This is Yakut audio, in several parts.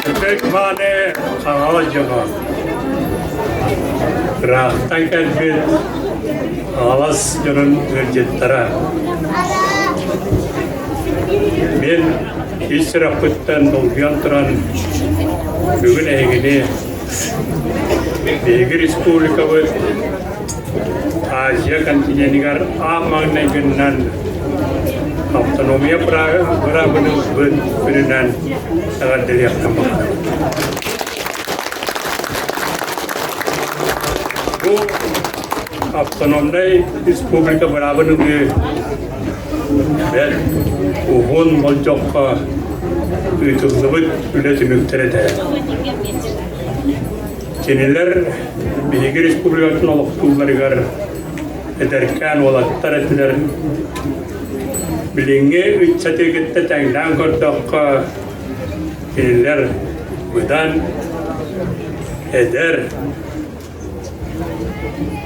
Ытык-мааны Хаҥалас дьоно, ыраахтан кэлбит Хаҥалас дьонун ыалдьыттара, мин ис сүрэхпиттэн долгуйан туран бүгүн эһигини биһиги республикабыт Азия континеныгар аан маҥнайгыннан автономия быраабын ылбыт күнүнэн эҕэрдэлиэхтэн баҕарабын. Бу автономнай республика быраабын ылыы бэрт уһун болдьоххо ыытыллыбыт үлэ түмүктэрэ этэ. Кинилэр биһиги республикатын олохтуулларыгар эдэркээн уолаттар этилэр. Билиҥҥи ыччаты кытта тэҥнээн көрдөххө, кинилэр быдан эдэр,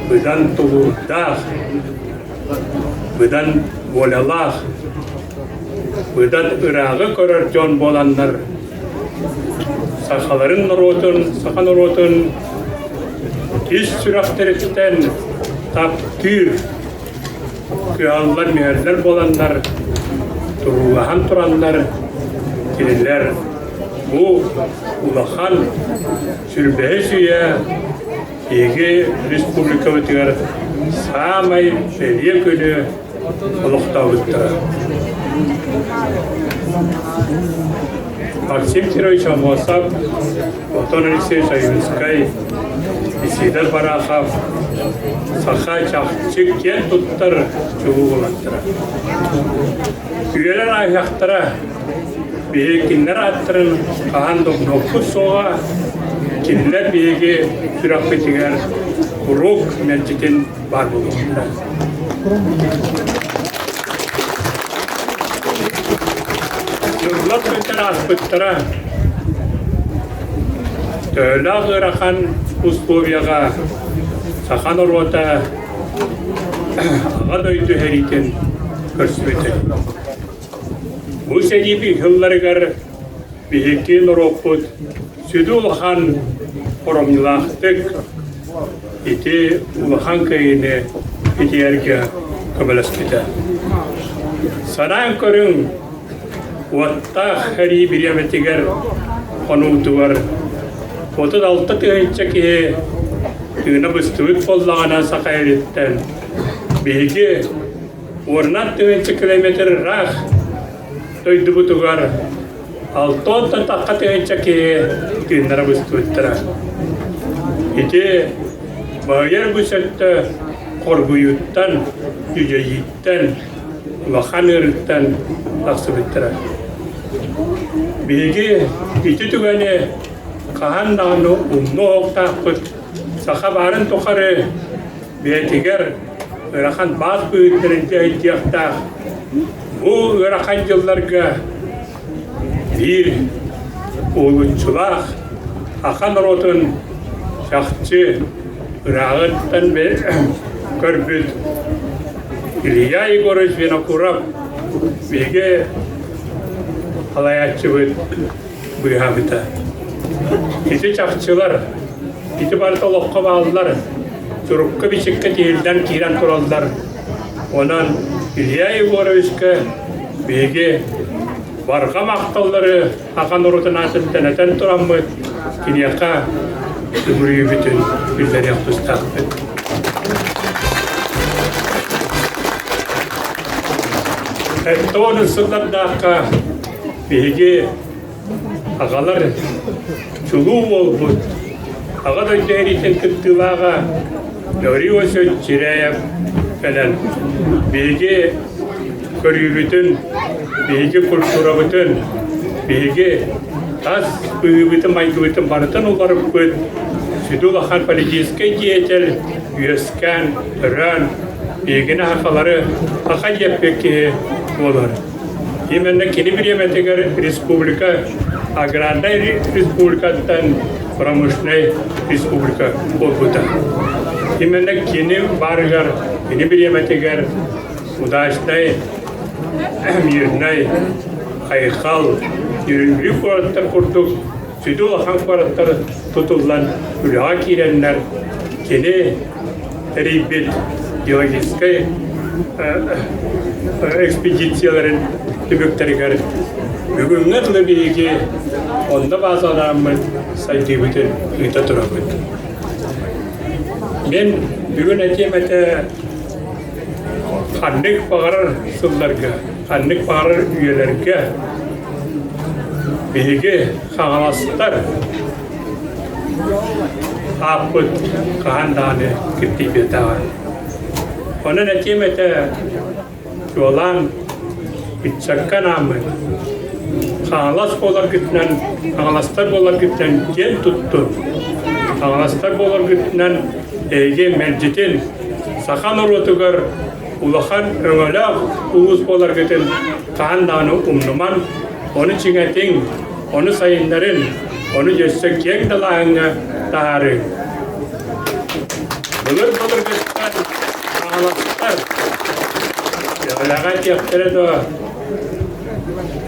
быдан тулуурдаах, быдан волялаах, быдан ырааҕы көрөр дьон буоланнар Сахаларын норуотун, саха норуотун ис сүрэхтэриттэн таптыыр, кыһаллар-мүһэллэр буоланнар, туруулаһан тураннар, кинилэр бу улахан сүрбэһис үйэ биһиги республикабытыгар саамай бэлиэ күнү олохтообуттара. Максим Кирович Аммосов, Платон Алексеевич Ойуунскай, Исидор Барахов саха чахчы киэн туттар чулуу уолаттара. Үйэлэр ааһыахтара, биһиги кинилэр ааттарын хаһан да умнуохпут суоҕа, кинилэр биһиги сүрэхпитигэр куруук мэлдьитин баар буолуохтара. Дьыллар көтөр ааспыттара. Төһөлөөх ыарахан условияҕа саха норуота Аҕа дойду сэриитин көрсүбүтэ. Бу сэрии сылларыгар биһиги норуоппут сүдү улахан хоромньулаахтык ити улахан кыайыыны итийэргэ көмөлөспүтэ. Санаан көрүҥ, уоттаах сэрии бириэмэтигэр хонуутугар 36 тыһыынча киһи тыына быстыбыт буоллаҕына Саха сириттэн биһиги уонунан тыһыынча километр ыраах дойдубутугар Алтан тахха тыһыынча киһи тыыннара быстыбыттара. Ити баһыйар бу өттө хоргуйууттан, дьүдьэйииттэн, улахан ыарыыттан тахсыбыттара. Биһиги ити түгэни хаһан даҕаны умнуо суохтаахпыт. Саха баарын тухары бэйэтигэр ыарахан баас быһыытынан дьайдыахтаах. Бу ыарахан дьылларга биир уһулуччулаах саха норуотун чахчы ырааҕыттан көрбүт Илья Егорович Винокуров биһиги салайааччыбыт быыһаабыта. Ити чахчылар, ити барыта олоххо бааллар, сурукка-бичиккэ тиһиллэн киирэн тураллар. Онон Илья Егоровичка биһиги барҕа махталлары саха норуотун аатыттан этэн тураммыт, киниэхэ сүгүрүйүүбүтүн биллэриэх тустаахпыт. Сэттэ сыллардаахха биһиги Аҕалар чулуу уолбут, Аҕа дойду сэриитин кыттыылааҕа Гаврил Васильевич Чиряев кэлэн биһиги көрүүбүтүн, биһиги культурабытын, биһиги тас быһыыбытын-майгыбытын барытын уларыппыт сүдү улахан политическай деятель үөскээн, төрөөн, биһигини сахалары саха диэппит киһи буолар. Именно кини бириэмэтигэр республика аграрнай республикаттан промышленнай республика буолбута. Именно кини барыгар, кини бириэмэтигэр удачнай, мирнай, Айхал, Нерюнгри куораттар курдук сүдү улахан куораттар тутуллан үлэҕэ киирэннэр, кини тэрийбит геологическай экспедицияларын түмүктэригэр бүгүҥҥэ дылы биһиги онно баазалааммыт сайдыыбытын ыыта турабыт. Мин бүгүн этиэм этэ ханнык баҕарар сылларга, ханнык баҕарар үйэлэргэ биһиги хаҥаластар ааппыт хаһан даҕаны киртийбэтэҕэ. Онон этиэм этэ, чуолаан ыччакка анааммын, хаҥалас буоларгытынан, хаҥаластар буоларгытынан киэн туттун, хаҥаластар буоларгытынан эһиги мэлдьитин саха норуотугар улахан өҥөлөөх улуус буоларгытын хаһан даҕаны умнумаҥ, ону чиҥэтиҥ, ону сайыннарын, ону өссө киэҥ далааһыҥҥа таһаарыҥ. Былыр-былыргыттан хаҥаластар Дэлэҕэ этиэхтэрэ дуо,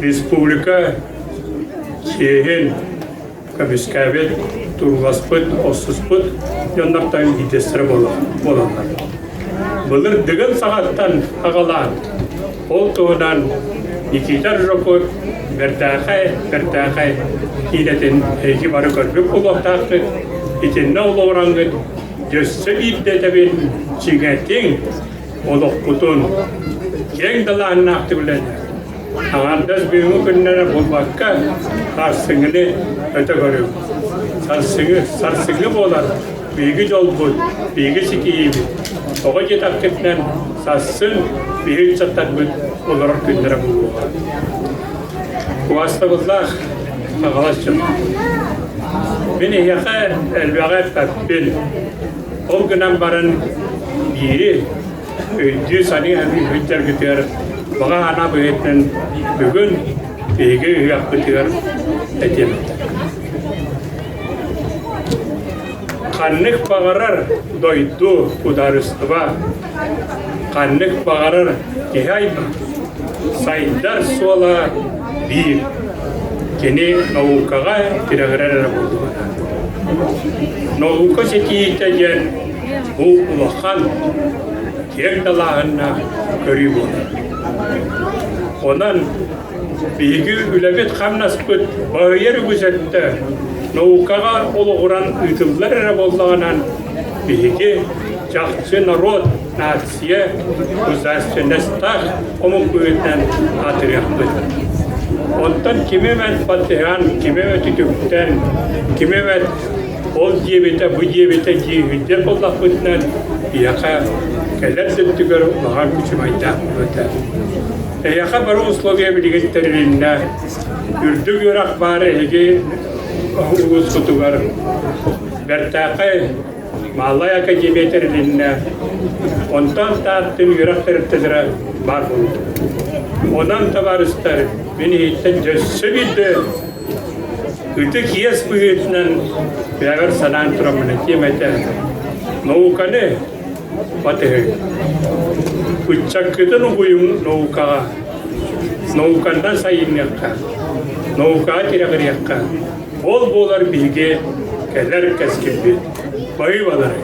республика чиэһин көмүскээбит, турууласпыт, охсуспут дьоннортон биирдэстэрэ буолаллар. Былыр Дыгын саҕаттан аҕалаан, ол туһунан Никита Рыжаков бэртээхэй, бэртээхэй киинэтин эһиги бары көрбүт буолуохтааххыт, итиннэ олоҕураҥҥыт өссө биирдэ этэбин, чиҥэтиҥ олохпутун киэҥ далааһыннаахтык үлэлээ. Аҥардас бүгүҥҥү күннэрэ буолбакка, сарсыҥҥыны өтө көрүҥ. Сарсыҥҥы, сарсыҥҥы буолар биһиги дьолбут, биһиги ситиһиибит. Тоҕо диэтэххитинэн, сарсын биһиги ыччаттарбыт олорор күннэрэ буолуоҕа. Убаастабыллаах Хаҥалас дьоно! Мин эһиэхэ элбэҕи эппэппин. Ол гынан баран биири өйдүү-саныы сылдьаргытыгар баҕа санаа быһыытынан бүгүн биһиги ыһыахпытыгар этиэм этэ. Ханнык баҕарар дойду, судаарыстыба, ханнык баҕарар киһи аймах сайдар суола биир. Кини наукаҕа тирэҕирэр эрэ буоллаҕына. Наука ситиһиитэ диэн бу улахан, киэҥ далааһыннаах көрүү буолар. Онон биһиги үлэбит-хамнаспыт баһыйар үгүс өттө наукаҕа олоҕуран ыытыллар эрэ буоллаҕынан, биһиги чахчы норуот, нация государственностаах омук быһыытынан аатырыахпыт. Онтон кими эмэ батыһан, кими эмэ түтүктэн, кими эмэ ол диэбитэ, бу диэбитэ дии үрдэр буоллахпытынан, биһиэхэ кэлэр өттүгэр улахан күчүмэйдээх буолуо Эһиэхэ бары условия билигин тэрилиннэ. Үрдүк үөрэх баар эһиги улуускутугар бэртээхэй Малай академия тэрилиннэ. Онтон Тааттын үөрэх тэрилтэлэрэ баар буолуо. Онон, табаарыстар, мин иһиттэн өссө биирдэ ытык иэс быһыытынан бэйэбэр санаан тураммын этиэм этэ. Науканы батыһыҥ. Ыччаккытын угуйуҥ наукаҕа. Науканнан сайынныахха, наукаҕа тирэҕириэххэ. Ол буолар биһиги кэлэр кэскилбит. Баһыыбалары!